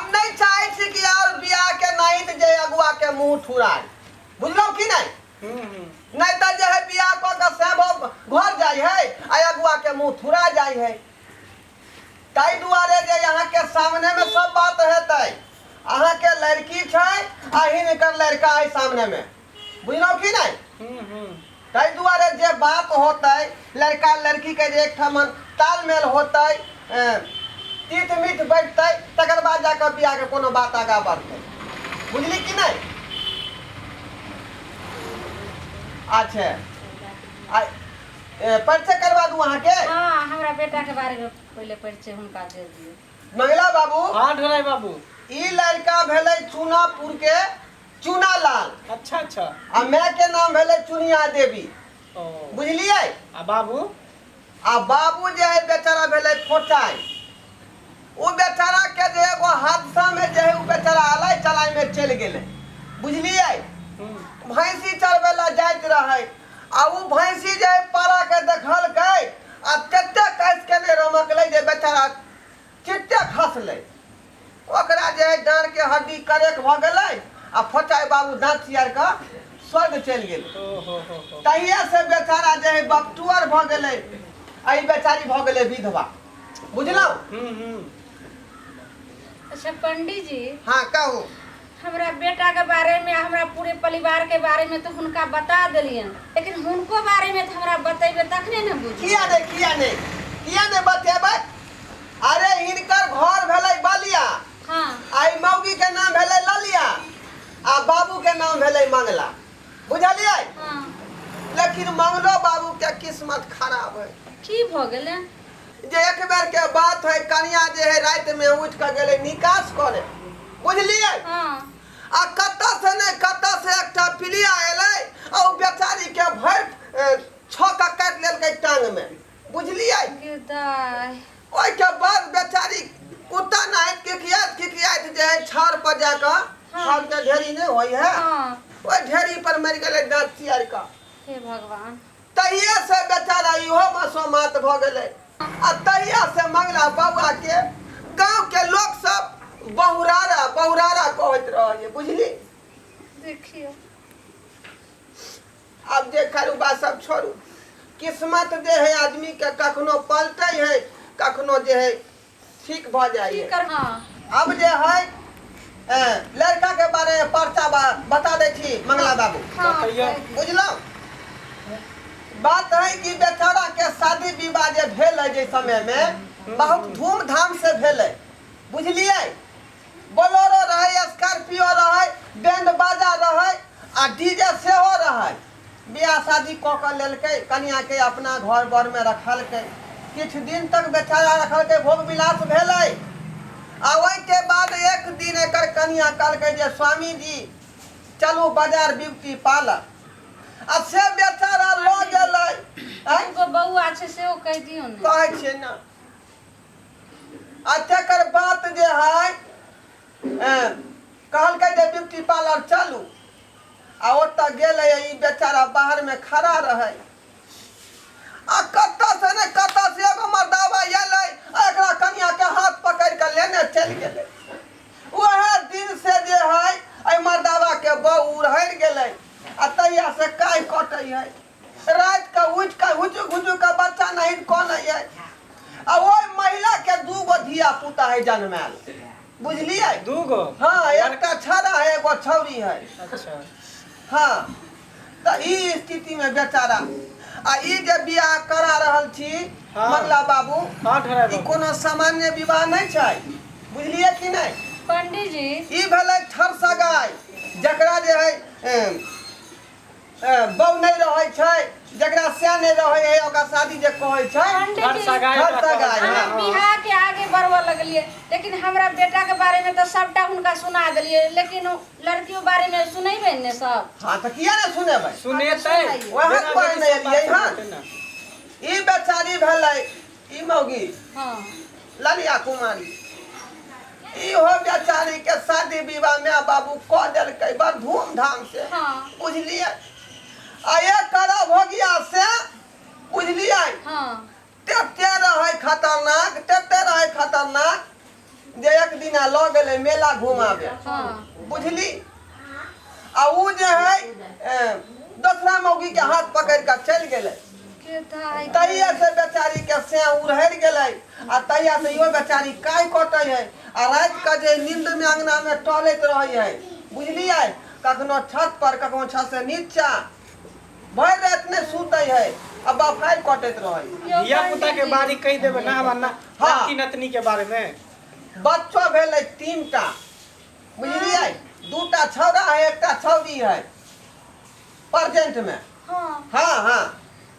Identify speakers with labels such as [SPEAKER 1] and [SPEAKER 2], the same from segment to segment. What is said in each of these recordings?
[SPEAKER 1] हम नहि चाहै छी कि आओर बियाह के नाहित जे अगुआ के मुंह ठुराय, बुझलहुँ कि नहि? नहि तऽ जे है बियाह कऽ के से घर जाइ है आ अगुआ के मुंह थुरा जाइ है। ताहि दुआरे जे अहाँके सामनेमे सब बात हेतै। अहाँके लड़की छै आ हिनकर लड़का है सामनेमे, बुझलहुँ कि नहि? ताहि दुआरे जे बात होतै लड़का लड़कीके जे एकठाम तालमेल होतै, तीत मीठ बैठतै, तकर बाद जाकऽ बियाहके कोनो बात आगाँ बढ़तै, बुझली कि नहि? अच्छा, परिचय करवा दू अहाँके।
[SPEAKER 2] हाँ, हमरा बेटा के बारे में पहले परिचय हुनका दे दियौ।
[SPEAKER 1] मंगला बाबू।
[SPEAKER 3] हाँ ढोलाई बाबू।
[SPEAKER 1] ई लड़का भेलै चूनापुर के चूना लाल।
[SPEAKER 3] अच्छा अच्छा।
[SPEAKER 1] आ माय के नाम भेलै चुनिया देवी।
[SPEAKER 3] ओ।
[SPEAKER 1] बुझलियै?
[SPEAKER 3] आ बाबू?
[SPEAKER 1] आ बाबू जे है बेचारा भेलै फोटाइ। ओ बेचारा के जे एगो हादसा में जे है ओ बेचारा अलाय चलाय में चलि गेलै, बुझलियै? भैंसी चरबै ला जाइत रहै आ ओ भैंसी जे है पारा के देखलकै आ तते कसि के ने रमकलै जे बेचारा चित्ते खसलै। ओकरा जे है डाँड़ के हड्डी करेक भऽ गेलै आ फोटाइ बाबू दाँत चियार कऽ स्वर्ग चलि गेलै। तहिए से बेचारा जे है बपटुअर भऽ गेलै आ ई बेचारी भऽ गेलै विधवा, बुझलहुँ?
[SPEAKER 2] अच्छा पंडित जी।
[SPEAKER 1] हाँ कहू।
[SPEAKER 2] हमरा बेटा के बारे में, हमरा पूरे परिवार के बारे में तो हुनका बता देलियन, लेकिन हुनको बारे में तो हमरा बतेबे तखने ने बुझबै।
[SPEAKER 1] किया नहीं, किया नहीं, किया नहीं बतेबै? अरे हिनकर घर भेलै बलिया। आई मौगी के नाम भेलै ललिया आ बाबू के नाम भेलै मंगला, बुझलियै? लेकिन मंगलो बाबू के किस्मत खराब है।
[SPEAKER 2] की भ गेलै?
[SPEAKER 1] जे एक बेर के बात है, कनिया जे है राति में उठ के गेलै निकास करे, बुझलियै? आ कतऽ से नहि कतऽ से एकटा पिलिया एलै आ ओ बेचारी के भरि छक्का काटि लेलकै टांग में, बुझलियै?
[SPEAKER 2] गे दाइ।
[SPEAKER 1] ओहिके बाद बेचारी कुत्ता नाहित किकियाइत किकियाइत जे है छाड़ पर जाकऽ, छाड़ के ढेरी नहि होइ है, ओहि ढेरी पर मरि गेलै दाँत चियारि कऽ।
[SPEAKER 2] हे भगवान।
[SPEAKER 1] तहिए से बेचारा इहो मसोमात भऽ गेलै आ तहिया से मंगला बौआ के गाँव के लोक सब बहुरारा बहुरारा कहैत रहैए, बुझली?
[SPEAKER 2] देखियौ।
[SPEAKER 1] आब जे कारोबार सब छोड़ू, किस्मत जे है आदमी के कखनो पलटै है, कखनो जे है ठीक भऽ जाइ है।
[SPEAKER 2] की कर, हाँ।
[SPEAKER 1] अब जे है लड़का के बारे में पर्चा बता दै छी मंगला बाबू।
[SPEAKER 2] हाँ,
[SPEAKER 3] बतैयौ।
[SPEAKER 1] बुझलहुँ? बात है कि बेचारा के शादी विवाह जे भेल है जे समय में बहुत धूमधाम से भेल है, बुझलियै? बोलेरो रहै, स्कॉर्पियो रहै, बैंड बाजा रहै आ डीजे सेहो रहै। बियाह शादी कऽ कऽ लेलकै, कनिया के अपना घर बर में रखलकै, किछु दिन तक बेचारा रखलकै, भोग विलास भेलै। आ ओहिके बाद एक दिन एकर कनिया कहलकै जे स्वामी जी चलू बाजार ब्यूटी पार्लर, आ से बेचारा लऽ गेलै। आँय?
[SPEAKER 2] दूगो बौआ छै सेहो कहि दियौ ने।
[SPEAKER 1] कहै छियै ने। आ तकर बात जे है कहलकै जे ब्यूटी पार्लर चलू, आ ओतऽ गेलै ई बेचारा बाहरमे खड़ा रहै आ कतऽ से ने कतऽ से एगो मर्दावा एलै आ एकरा कनिया के हाथ पकड़ि कऽ लेने चलि गेलै। वएह दिन से जे है एहि मर्दावा के बहू रहि गेलै आ तहिया से काहि कटै है, राति के उठि कऽ हुचुक हुचुक कऽ बच्चा नहीं कनै है। आ ओहि महिला के दूगो धिया पुता है जन्मायल, बुझलियै?
[SPEAKER 3] दूगो?
[SPEAKER 1] हाँ, एकटा छड़ा है, एगो छौरी है।
[SPEAKER 3] अच्छा।
[SPEAKER 1] हाँ, तऽ ई स्थिति में बेचारा आ ई जे बियाह करा रहल छी। मंगला बाबू।
[SPEAKER 3] हाँ, ठहराय
[SPEAKER 1] ई
[SPEAKER 3] बाबू।
[SPEAKER 1] कोनो सामान्य विवाह नहि छै, बुझलियै कि नहि?
[SPEAKER 2] पंडित जी।
[SPEAKER 1] ई भेलै थर सगाइ, जकरा जे है बहू नहि रहै छै, जकरा से नहि रहै है, ओकरा शादी जे कहै छै।
[SPEAKER 2] पंडित
[SPEAKER 3] घर
[SPEAKER 2] जी,
[SPEAKER 3] सगाइ
[SPEAKER 1] घर
[SPEAKER 3] ओकरा कहै
[SPEAKER 1] सगाइ,
[SPEAKER 3] छै।
[SPEAKER 2] अहाँ
[SPEAKER 1] हाँ।
[SPEAKER 2] बियाह के आगे बढ़बऽ लगलियै, लेकिन हमरा बेटा के बारे में तऽ सबटा हुनका सुना देलियै, लेकिन लड़कियों बारे में सुनेबै ने सब?
[SPEAKER 1] हाँ, तऽ किया ने सुनेबै?
[SPEAKER 3] सुनेतै।
[SPEAKER 1] वएह
[SPEAKER 3] बेटा
[SPEAKER 1] दुआरे
[SPEAKER 3] बेटी
[SPEAKER 1] ने
[SPEAKER 3] सब बात
[SPEAKER 1] एलियै हन।
[SPEAKER 3] सुनेतै ने।
[SPEAKER 1] ई बेचारी भेलै ई मौगी। ललिया कुमारी, इहो बेचारी के शादी विवाह माय बाबू कऽ देलकै बड़ धूमधाम से। बुझलियै? आ एक करब भोगिया से, बुझलियै? तेते रहै खतरनाक, तेते रहै खतरनाक। जे एक दिना लऽ गेलै मेला घुमाबे।
[SPEAKER 2] हाँ।
[SPEAKER 1] बुझली? आ उ जे है दोसरा मौगी के हाथ पकड़ के चलि गेलै।
[SPEAKER 2] के दाइ।
[SPEAKER 1] तहिया से बेचारी के से उड़हरि गेलै आ तहिया से इहो बेचारी काय कटै है आ राति के जे नींद में अंगना में टहलैत रहै है, बुझलियै? कखनो छत पर, कखनो छत से नीचा, भरि राति नहि सुतै है आ बफारि कटैत रहै।
[SPEAKER 3] धिया पुता के बारे कहि देबै ना हमरा ना।
[SPEAKER 1] हाँ।
[SPEAKER 3] नाती नतनी के बारे में।
[SPEAKER 1] बच्चो भेलै 3टा, बुझलियै? 2टा छौड़ा है, एकटा छौड़ी है प्रेजेंट में।
[SPEAKER 2] हाँ।
[SPEAKER 1] हाँ हाँ।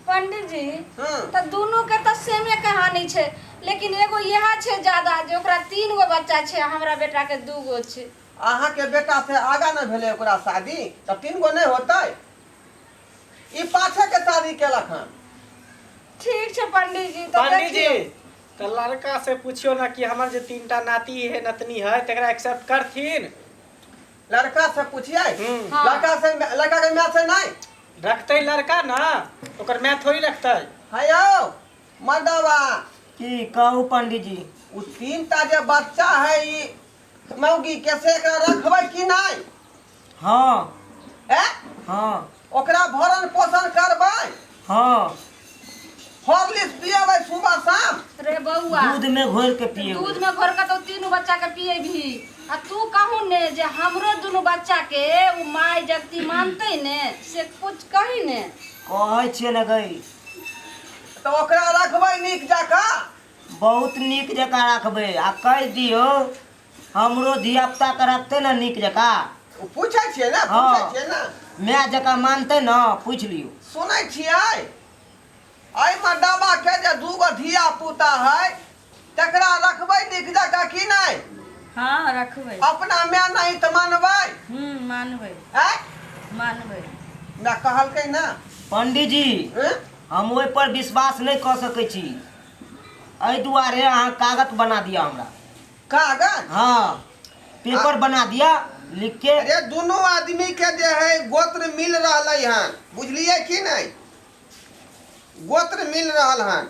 [SPEAKER 2] पंडित जी,
[SPEAKER 1] हम्म।
[SPEAKER 2] तऽ दुनू के तऽ सेमे कहानी छै, लेकिन एगो इएह छै ज्यादा जे ओकरा 3 गो बच्चा छै, हमरा बेटा के 2 गो छै।
[SPEAKER 1] अहाँके बेटा से आगा नहि भेलै ओकरा शादी, तऽ 3 गो नहि होतै? ई पाछे के शादी केलक हन।
[SPEAKER 2] ठीक छै पंडित जी, तऽ
[SPEAKER 3] पंडित जी,
[SPEAKER 2] देखियौ।
[SPEAKER 3] तऽ लड़का से पूछियो ना कि हमर जे 3टा नाती है नतनी है तकरा एक्सेप्ट करथिन?
[SPEAKER 1] लड़का से पूछिए?
[SPEAKER 3] हम्म।
[SPEAKER 2] हाँ।
[SPEAKER 1] लड़का से, लड़का के माय से नहीं
[SPEAKER 3] रखते लड़का ना, ओकर माय थोड़ी रखते।
[SPEAKER 1] है यौ मर्दवा।
[SPEAKER 4] की कहू पंडित जी?
[SPEAKER 1] उ 3टा जे बच्चा है ई मौगी के, से एकरा रखबै कि नहीं?
[SPEAKER 4] हाँ।
[SPEAKER 1] ए?
[SPEAKER 4] हाँ।
[SPEAKER 1] ओकरा भरण पोषण करबै?
[SPEAKER 4] हाँ।
[SPEAKER 1] हॉर्लिक्स पिएबै सुबह शाम?
[SPEAKER 2] रे बौआ,
[SPEAKER 4] दूध में घोर के पिएबै।
[SPEAKER 2] दूध में घोर के तो तीनों बच्चा के पिएबही। आ तू कहू ने जे हमरो दुनू बच्चा के उ माय जगती मानतै ने, से कुछ कही ने।
[SPEAKER 4] कहै छियै ने गई।
[SPEAKER 1] तऽ ओकरा रखबै नीक जकाँ?
[SPEAKER 4] बहुत नीक जकाँ रखबै। आ कहि दियौ हमरो धिया पुता के रखतै ने नीक जकाँ?
[SPEAKER 1] ओ पूछै छियै ने।
[SPEAKER 4] हाँ।
[SPEAKER 1] पूछै छियै ने।
[SPEAKER 4] माय जकाँ मानतै ने, पूछि लियौ।
[SPEAKER 1] सुनै छियै, एहिमे डबा के जे 2 गो धिया पुता है तकरा रखबै नीक जकाँ कि नहि?
[SPEAKER 5] हाँ रखबै।
[SPEAKER 1] अपना माय नहीं तऽ मानबै?
[SPEAKER 5] मानबै।
[SPEAKER 1] आँय?
[SPEAKER 5] मानबै।
[SPEAKER 1] ना कहलकै ना।
[SPEAKER 4] पंडित जी,
[SPEAKER 1] हँ?
[SPEAKER 4] हम ओहि पर विश्वास नहि कऽ सकै छी, एहि दुआरे अहाँ कागज बना दिअ हमरा।
[SPEAKER 1] कागज?
[SPEAKER 4] हाँ, पेपर बना दिया लिख के।
[SPEAKER 1] अरे दोनों आदमी के जे है गोत्र मिल रहलै हन, बुझलियै कि नहि? गोत्र मिल रहल हन,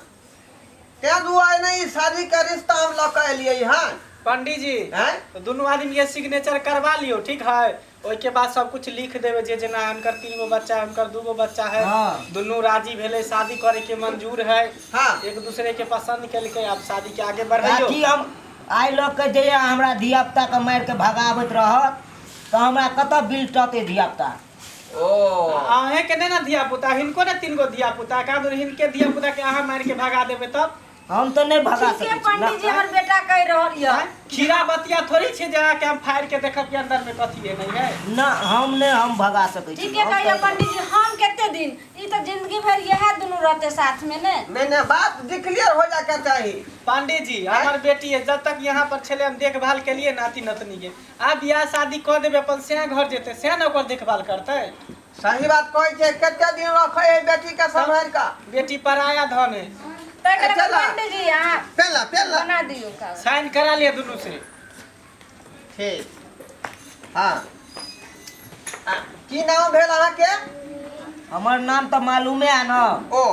[SPEAKER 1] ताहि दुआरे ने ई शादी के रिश्ता हम लऽ कऽ एलियै हन।
[SPEAKER 3] पंडित जी,
[SPEAKER 1] आँय?
[SPEAKER 3] तो दुनू आदमी के सिग्नेचर करवा लियो, ठीक है? ओहिके बाद सब कुछ लिख देबै, जे जेना हुनकर 3 गो बच्चा है, हुनकर 2 गो बच्चा है।
[SPEAKER 4] हाँ।
[SPEAKER 3] दुनू राजी भेलै, शादी करे के मंजूर है।
[SPEAKER 1] हाँ।
[SPEAKER 3] एक दूसरे के पसंद केलकै, आब शादी के आगे बढ़ैयो।
[SPEAKER 4] ताकि हम आइ लऽ के जइया हमरा धिया पुता के मारि के भगाबैत रहत तऽ हमरा कतऽ बिलटतै धिया पुता?
[SPEAKER 1] ओ
[SPEAKER 3] अहें के नहि ने धिया पुता, हिनको ने 3 गो धिया पुता, कहाँ दूर हिनके धिया पुता के अहाँ मारि के भगा देबै तब?
[SPEAKER 4] हम तऽ नहि भगा
[SPEAKER 2] ठीके
[SPEAKER 4] सकै छी।
[SPEAKER 2] पंडित जी, हमर बेटा कहि रहल यऽ।
[SPEAKER 3] खीरा बतिया थोड़ी छै जे अहाँके हम फाड़ि के देखब कि अंदर में कथी है नहीं है।
[SPEAKER 4] ना, हम नहि, हम भगा सकै छी।
[SPEAKER 2] ठीके
[SPEAKER 4] हम
[SPEAKER 2] कहिए
[SPEAKER 4] तऽ-
[SPEAKER 2] पंडित जी, हम कते दिन ई तऽ जिंदगी भरि इएह दुनू रहते साथ में ने।
[SPEAKER 1] नहीं नहीं, बात डिक्लेयर हो जाके चाही।
[SPEAKER 3] पंडित जी, हमर बेटी है, जब तक यहाँ पर छले हम देखभाल के लिए नाती नतनी के, आब बियाह शादी कऽ देबै अपन सएह घर जेतै, सएह ने ओकर देखभाल करतै।
[SPEAKER 1] सही बात कहै छै, कते दिन रखै है बेटी के सम्हारि कऽ?
[SPEAKER 3] बेटी पराया धन है।
[SPEAKER 2] ताहि के
[SPEAKER 1] चला।
[SPEAKER 2] पंडित जी अहाँ
[SPEAKER 1] पेला पेला
[SPEAKER 2] बना दियौ कागज।
[SPEAKER 3] साइन करा लिअ दुनू से।
[SPEAKER 1] ठीक। हाँ, आ, की नाम भेल अहाँके?
[SPEAKER 4] हमर नाम तऽ मालूमे है न।
[SPEAKER 1] ओ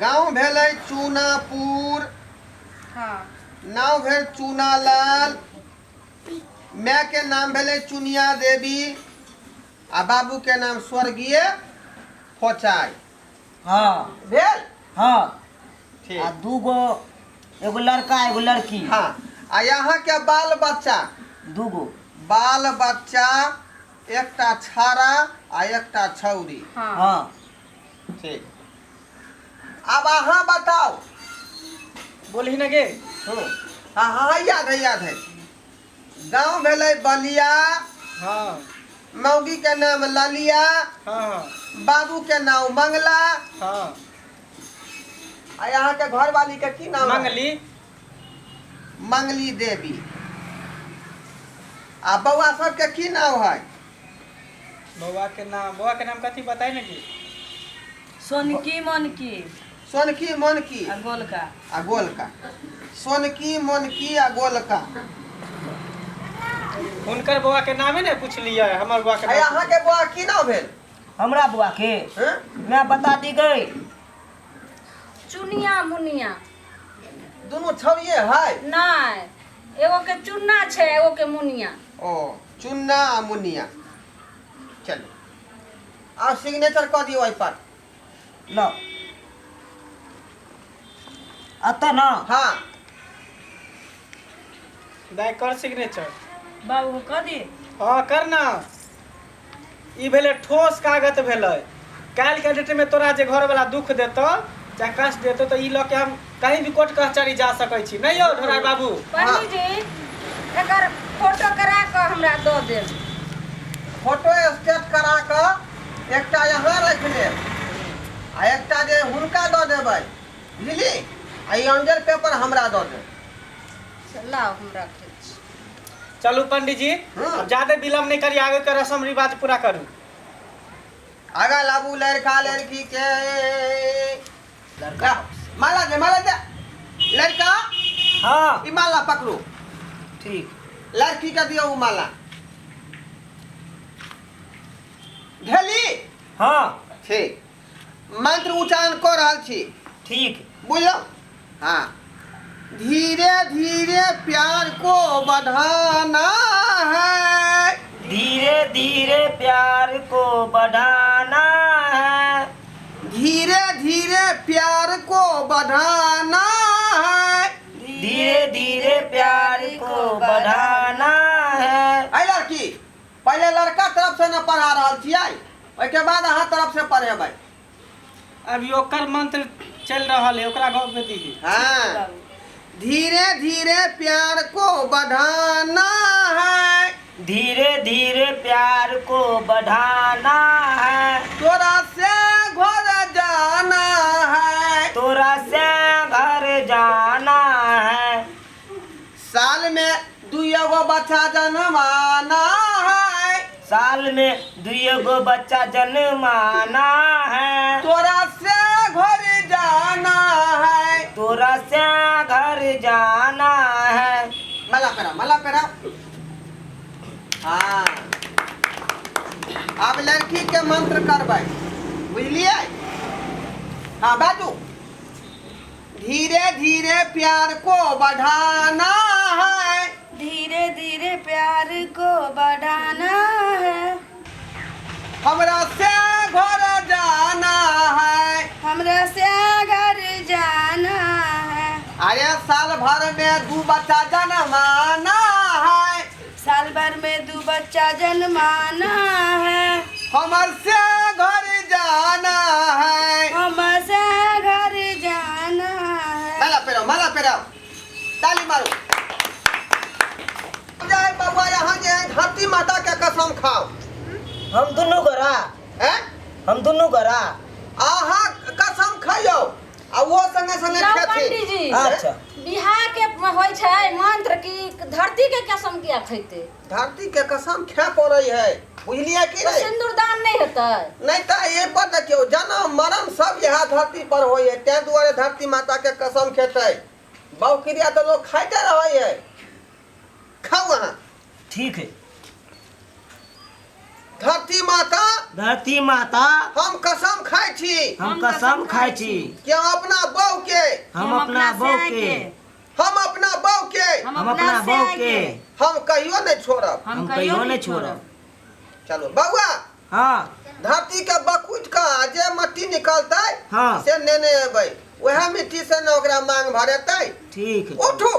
[SPEAKER 1] गाँव भेलै चूनापुर।
[SPEAKER 2] हाँ।
[SPEAKER 1] नाम भेल चूनालाल, माय के नाम भेलै चुनिया देवी आ बाबू के नाम स्वर्गीय फोचाई।
[SPEAKER 4] हाँ।
[SPEAKER 1] भेल?
[SPEAKER 4] हाँ।
[SPEAKER 1] ठीक।
[SPEAKER 4] आ 2 गो, एगो लड़का एगो लड़की।
[SPEAKER 1] हाँ, आ यहाँ के बाल बच्चा?
[SPEAKER 4] 2 गो।
[SPEAKER 1] बाल बच्चा एकटा छाड़ा आ एकटा छौरी।
[SPEAKER 2] हाँ।
[SPEAKER 4] हाँ।
[SPEAKER 1] ठीक। अब अहाँ बताओ।
[SPEAKER 3] बोलही न गे।
[SPEAKER 1] हाँ हाँ, याद है, याद है। गाँव भेलै बलिया।
[SPEAKER 3] हाँ।
[SPEAKER 1] मौगी के नाम ललिया।
[SPEAKER 3] हाँ।
[SPEAKER 1] बाबू के नाम मंगला।
[SPEAKER 3] हाँ।
[SPEAKER 1] आ यहाँ के घरवाली के की नाम है?
[SPEAKER 3] मंगली।
[SPEAKER 1] मंगली देवी। आ बौआ सबके की नाम है?
[SPEAKER 3] बौआ के नाम, बौआ के नाम कथी बताई न की?
[SPEAKER 5] सोनकी मोनकी।
[SPEAKER 1] सोनकी मोनकी
[SPEAKER 5] आ गोलका।
[SPEAKER 1] आ गोलका। सोनकी मोनकी आ गोलका।
[SPEAKER 3] हुनकर बौआ के नामे ने पूछलियै, हमर बौआ के
[SPEAKER 1] आ
[SPEAKER 3] नाम।
[SPEAKER 1] अहाँ के बौआ की नाम भेल?
[SPEAKER 4] हमरा बौआ के?
[SPEAKER 1] हँ?
[SPEAKER 4] मैं बता दी गई।
[SPEAKER 2] चुनिया मुनिया।
[SPEAKER 1] दुनू छौड़िए है?
[SPEAKER 2] नहि, एगो के चुन्ना छै, एगो के मुनिया।
[SPEAKER 1] ओ चुन्ना आ मुनिया। चलू, आब सिग्नेचर कऽ दियौ एहि पर।
[SPEAKER 4] ल, अतऽ न?
[SPEAKER 1] हाँ।
[SPEAKER 3] दाइ, कर सिग्नेचर।
[SPEAKER 5] बाबू, कऽ दी?
[SPEAKER 3] हाँ, कर ना। ई भेलै ठोस कागज भेलै। काल्हिके डेटमे तोरा जे घरवला दुख देतौ चाहे कष्ट देतौ, तऽ ई लऽ के हम कहीं भी कोर्ट कचहरी जा सकै छी। नहि यौ ढोराइ बाबू?
[SPEAKER 2] पंडीजी, एकर फोटो करा कऽ हमरा दऽ देब।
[SPEAKER 1] फोटो स्टेट करा कऽ एकटा यहाँ राखि लेब आ एकटा जे हुनका दऽ देबै, बुझली? आ ई अंजल पेपर हमरा दऽ देब।
[SPEAKER 2] लाउ, हम रखै छी।
[SPEAKER 3] चलू पंडीजी।
[SPEAKER 1] हाँ।
[SPEAKER 3] अब ज्यादा विलम्ब नहीं करी, आगे के रस्म रिवाज पूरा करू।
[SPEAKER 1] आगा लाबू लड़का लड़की के। लड़का, माला दे, माला दे लड़का।
[SPEAKER 4] हाँ।
[SPEAKER 1] ई माला पकड़ू।
[SPEAKER 4] ठीक।
[SPEAKER 1] लड़की के दियौ उ माला भेली।
[SPEAKER 4] हाँ।
[SPEAKER 1] ठीक, मंत्र उच्चारण कऽ रहल छी।
[SPEAKER 4] ठीक।
[SPEAKER 1] बुझलहुँ? हाँ, धीरे धीरे प्यार को बढ़ाना है।
[SPEAKER 4] धीरे धीरे प्यार को बढ़ाना है।
[SPEAKER 1] धीरे धीरे प्यार को बढ़ाना है।
[SPEAKER 4] धीरे धीरे प्यार को बढ़ाना है।
[SPEAKER 1] अय लड़की, पहिले लड़का तरफ से न पढ़ा रहल छियै, ओहिके बाद अहाँ तरफ से पढ़ेबै।
[SPEAKER 3] अभी ओकर मंत्र चल रहल है, ओकरा गप में दीही।
[SPEAKER 1] हाँ, धीरे धीरे प्यार को बढ़ाना है।
[SPEAKER 4] धीरे धीरे प्यार को बढ़ाना है।
[SPEAKER 1] तोरा से घर जाना है।
[SPEAKER 4] तोरा से घर जाना है।
[SPEAKER 1] साल में दुइयो बच्चा जन्माना है।
[SPEAKER 4] साल में दुइयो गो बच्चा जन्माना है।
[SPEAKER 1] तोरा से घर जाना है।
[SPEAKER 4] तोरा से घर जाना है।
[SPEAKER 1] माला पेरा, माला पेरा। हाँ, आब लड़की के मंत्र करबै, बुझलियै? हाँ, बाजू। धीरे धीरे प्यार को बढ़ाना है।
[SPEAKER 5] धीरे धीरे प्यार को बढ़ाना है।
[SPEAKER 1] हमरा से घर जाना है।
[SPEAKER 5] हमरा से घर जाना है।
[SPEAKER 1] अरे, साल भर में दू बच्चा जन्माना है।
[SPEAKER 5] साल भर में दू बच्चा जन्माना है।
[SPEAKER 1] हमर से घर जाना है।
[SPEAKER 5] हमर से घर जाना है।
[SPEAKER 1] माला पेराओ, माला पेराओ, ताली मारो। जय बबुआ, यहाँ जे है धरती माता के कसम खाओ।
[SPEAKER 4] हम दुनू गोरा।
[SPEAKER 1] हैं?
[SPEAKER 4] हम दुनू गोरा।
[SPEAKER 1] अहाँ कसम खइयौ आ वो संगे संगे
[SPEAKER 2] जाओ।
[SPEAKER 1] खेथिन।
[SPEAKER 2] पंडीजी।
[SPEAKER 4] अच्छा।
[SPEAKER 2] बियाह के होइ छै मंत्र कि धरती के कसम किया खैते?
[SPEAKER 1] धरती के कसम खाए पड़ै है, बुझलियै कि
[SPEAKER 2] तो
[SPEAKER 1] नहीं?
[SPEAKER 2] सिंदूरदान नहीं हेतै?
[SPEAKER 1] नहीं तऽ एहि पर देखियौ, जन्म मरण सब इएह धरती पर होइ है, ताहि दुआरे धरती माता के कसम खेतै। बहुक्रिया तऽ लोक खाइते रहै है। खाउ अहाँ।
[SPEAKER 4] ठीक है।
[SPEAKER 1] धरती माता।
[SPEAKER 4] धरती माता।
[SPEAKER 1] हम कसम खाइ छी।
[SPEAKER 4] हम कसम खाइ छी।
[SPEAKER 1] कि हम अपना बहू के।
[SPEAKER 4] हम अपना बहू के।
[SPEAKER 1] हम अपना बहू के।
[SPEAKER 4] हम अपना बहू के।
[SPEAKER 1] हम कहियो नहीं छोड़ब।
[SPEAKER 4] हम कहियो नहीं छोड़ब।
[SPEAKER 1] चलो बउआ।
[SPEAKER 4] हाँ।
[SPEAKER 1] धरती के बकुट के जे मट्टी निकलतै,
[SPEAKER 4] हाँ।
[SPEAKER 1] से नेने एबै, वएह मिट्टी से ने ओकरा मांग भरेतै।
[SPEAKER 4] ठीक।
[SPEAKER 1] उठू।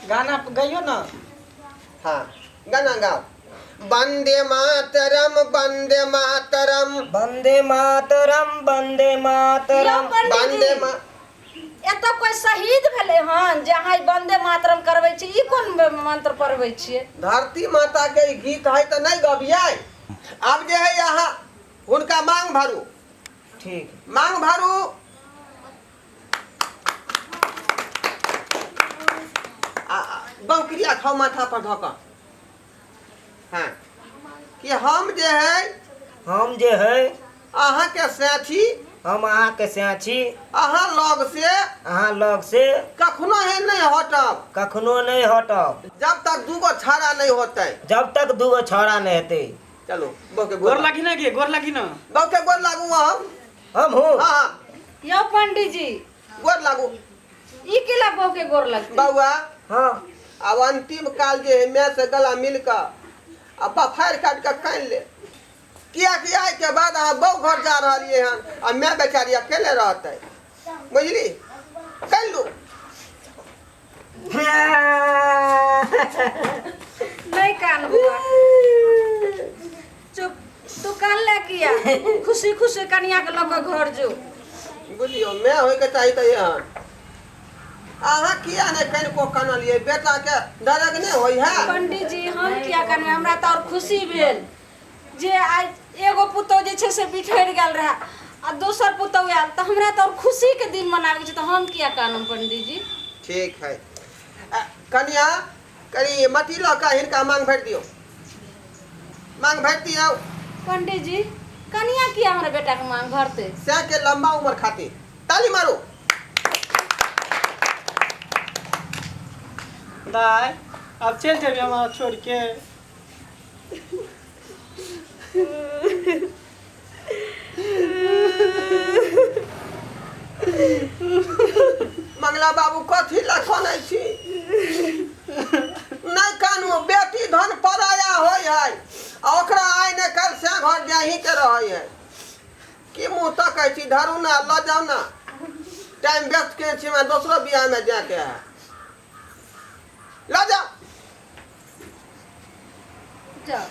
[SPEAKER 3] गाना गइयो ना।
[SPEAKER 1] हाँ, गाना गाओ। वंदे मातरम, वंदे मातरम।
[SPEAKER 4] वंदे मातरम, वंदे
[SPEAKER 2] यौ
[SPEAKER 4] मातरम।
[SPEAKER 2] पंडीजी,
[SPEAKER 1] वंदे मा
[SPEAKER 2] एतऽ कोई शहीद भेलै हन जे अहाँ ई वंदे मातरम करबै छी? ई कोन मंत्र पढ़बै छियै?
[SPEAKER 1] धरती माता के ई गीत है तऽ नहि गबियै? आब जे है अहाँ हुनका मांग भरू।
[SPEAKER 4] ठीक।
[SPEAKER 1] मांग भरू। बौकरिया खाओ माथा पर धऽ कऽ। हाँ, कि हम जे है।
[SPEAKER 4] हम जे है।
[SPEAKER 1] अहाँके साथी।
[SPEAKER 4] हम अहाँके साथी।
[SPEAKER 1] अहाँ लग से।
[SPEAKER 4] अहाँ लग से।
[SPEAKER 1] कखनो ही नहीं हटब।
[SPEAKER 4] कखनो नहीं हटब।
[SPEAKER 1] जब तक दूगो छाड़ा नहीं होते।
[SPEAKER 4] जब तक दूगो छौड़ा नहीं हेतै।
[SPEAKER 1] चलो, बहू के
[SPEAKER 3] गोर
[SPEAKER 1] गोर।
[SPEAKER 3] लागी ना गे, गोर लागी ना।
[SPEAKER 1] बहू के गोर लागू हम।
[SPEAKER 4] हम हूँ।
[SPEAKER 1] हाँ।
[SPEAKER 2] यौ पंडीजी।
[SPEAKER 1] गोर लागू।
[SPEAKER 2] ई केला बहू के गोर लगतै?
[SPEAKER 1] बौआ।
[SPEAKER 4] हाँ।
[SPEAKER 1] आब अंतिम काल जे है माय से गला मिल कऽ आ बफारि काटि कऽ कानि ले, कियाकि आइ के बाद अहाँ बहु घर जा रहलियै हन आ माय बेचारी अकेले रहतै, बुझली? कानि लू।
[SPEAKER 2] नहीं कान बुआ, चुप। तू कान ले किया? खुशी खुशी कनिया के लऽ कऽ घर जो।
[SPEAKER 1] बुझलियौ, माय होइके चाही तऽ एहन। अहाँ किया नहि कनिको कनलियै? बेटाके दर्द नहि होइ है?
[SPEAKER 2] पंडित जी, हम किया कनबै? हमरा तऽ आओर खुशी भेल जे आइ एगो पुतोह जे छै से बिछड़ि गेल रहए आ दोसर पुतोह आयल, तऽ हमरा तऽ आओर खुशीके दिन मनाबैके छै, तऽ हम किया कानब पंडित जी?
[SPEAKER 1] ठीक है। आ, कनिया, कनि मट्टी लऽ कऽ हिनका मांग भरि दियौ, मांग भरि दियौ।
[SPEAKER 2] पंडित जी, कनिया किया हमरा बेटाके मांग भरतै?
[SPEAKER 1] सएह के लंबा उम्र खातिर ताली मारू।
[SPEAKER 3] दाय, अब चलि जेबी हमरा छोड़ के?
[SPEAKER 1] मंगला बाबू, कथी लए कनै छी? नहि कानू। बेटी धन पराया होइ है आ ओकरा आइ ने काल्हि से घर जाही के रहै है। की मुँह तकै छी? धरू ना, लऽ जाउ ना। टाइम व्यस्त के छी, हमरा दोसरो बियाह में जाके है। लऽ जाउ।
[SPEAKER 2] जाओ।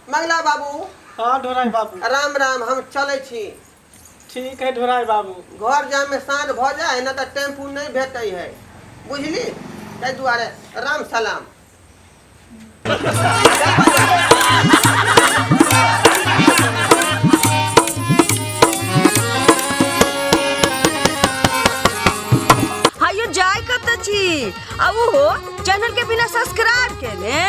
[SPEAKER 1] मंगला बाबू।
[SPEAKER 3] हाँ ढोराई बाबू।
[SPEAKER 1] राम राम, हम चलै छी।
[SPEAKER 3] ठीक है ढोराई बाबू।
[SPEAKER 1] घर जामे साँझ भऽ जाए ने तऽ टेम्पू नहि भेटै है, बुझली? ताहि दुआरे राम सलाम।
[SPEAKER 5] हायो, जाय कतऽ छी आ ओहो चैनल के बिना सब्सक्राइब केने?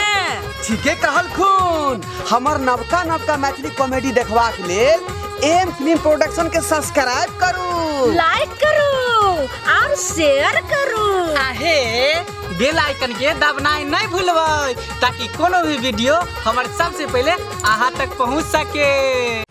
[SPEAKER 6] ठीके कहलखुन। हमर नवका नवका मैथिली कॉमेडी देखबाक लेल एम फिल्म प्रोडक्शन के सब्सक्राइब करू,
[SPEAKER 2] लाइक करू और शेयर करू।
[SPEAKER 3] आहे बेल आइकन के दबनाइ नहीं भूलबै, ताकि कोनो भी वीडियो हमर सबसे पहले अहाँ तक पहुँच सके।